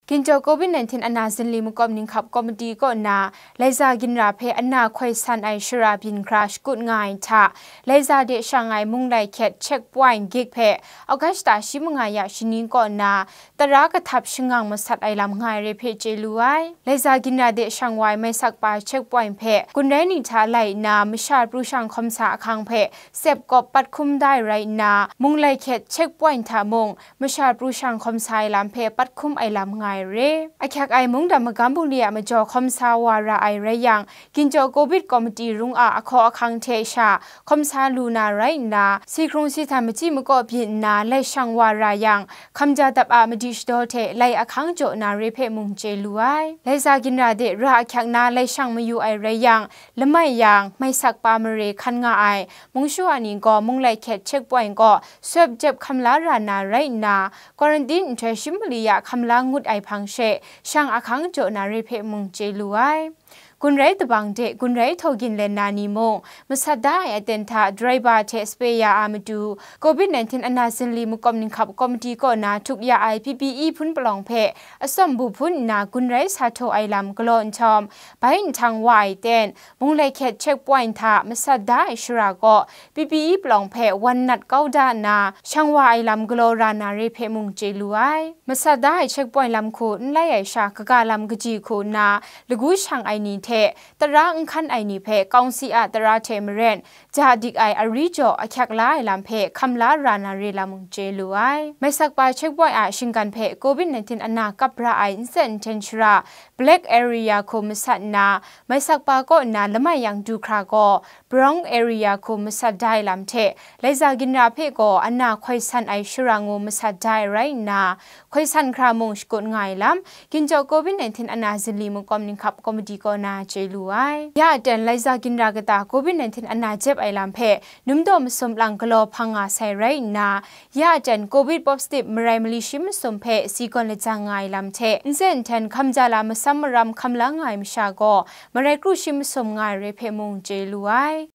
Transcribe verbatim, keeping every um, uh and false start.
Ginjaw Covid nineteen ana zinli makawp ninghkap komiti kaw na laiza ginra hpe ana hkoi san ai shara byin hkra shakut nga ai hta, laiza de shang ai munglai hkyet checkpoint gik hpe August shi manga ya shani kaw na tara kahtap shangang masat ai lam nga ai re hpe chye lu ai. Laiza ginra de shang wa ai Maisakpa checkpoint hpe gun rai ni hta lai nna masha pru shang hkawm sa ahkang hpe sep kawp pat hkum da ai rai nna, munglai hkyet checkpoint hta mung masha pru shang hkawm sa ai lam hpe pat hkum ai lam nga ai re. Ahkyak ai mungdan magam bungli a majaw hkawm sa wa ra ai rai yang, Ginjaw Covid Komiti rung a ahkaw ahkang hte sha hkawm sa lu na rai nna, si hkrung si htan machyi makaw byin nna lai shang wa ra yang, hkamja dap a madi shadaw hte lai ahkang jaw na re hpe mung chye lu ai. Laiza ginra de ra ahkyak na lai shang mayu ai rai yang, lamai yang, Maisakpa mare hkan nga ai mung shawa ni gaw munglai hkyet checkpoint kaw swep jep hkam la ra na rai nna, quarantine nhtoi shi mali ya hkam la ngut ai hpang she, shang ahkang jaw na re hpe mung chye lu ai. Gun rai dabang de gun rai htaw ginlen na ni mung, masat da ai aten hta driver hte sape ya a matu, Covid nineteen ana zinli makawp ninghkap komiti kaw na htup ya ai P P E hpun palawng hpe atsawm bu hpun nna gun rai sa htaw ai lam galaw nhtawm, bai nhtang wa ai ten, munglai hkyet checkpoint hta masat da ai shara kaw, P P E palawng hpe wan nat kau da nna, shang wa ai lam galaw ra na re hpe mung chye lu ai. Masat da ai checkpoint lam hku n lai ai sha, kaga lam kaji hku nna, lagu shang ai ni hte tara n hkan ai ni hpe kawng si a tara hte maren, ja dik ai ari jaw ahkyak la ai lam hpe hkam la ra na re lam mung chye lu ai. Maisakpa checkpoint a shinggan hpe Covid nineteen ana kap ra ai nsen nhten shara, black area hku masat nna, Maisakpa kaw nna lamai yang du hkra gaw, brown area hku masat da ai lam hte, laiza ginra hpe gaw ana hkoi san ai shara ngu masat da ai rai nna, hkoi san hkra mung shakut nga ai lam, Ginjaw Covid nineteen ana zinli makawp ninghkap komiti kaw na chye lu ai. Ya aten laiza ginra kata Covid nineteen ana jep ai lam hpe numdaw masum lang galaw hpang nga sai rai nna, ya aten Covid positive marai mali shi masum hpe si gawn lajang nga ai lam hte, nsen nhten hkam ja la masam maram hkam la nga ai masha gaw, marai kru shi masum nga ai re hpe mung chye lu ai.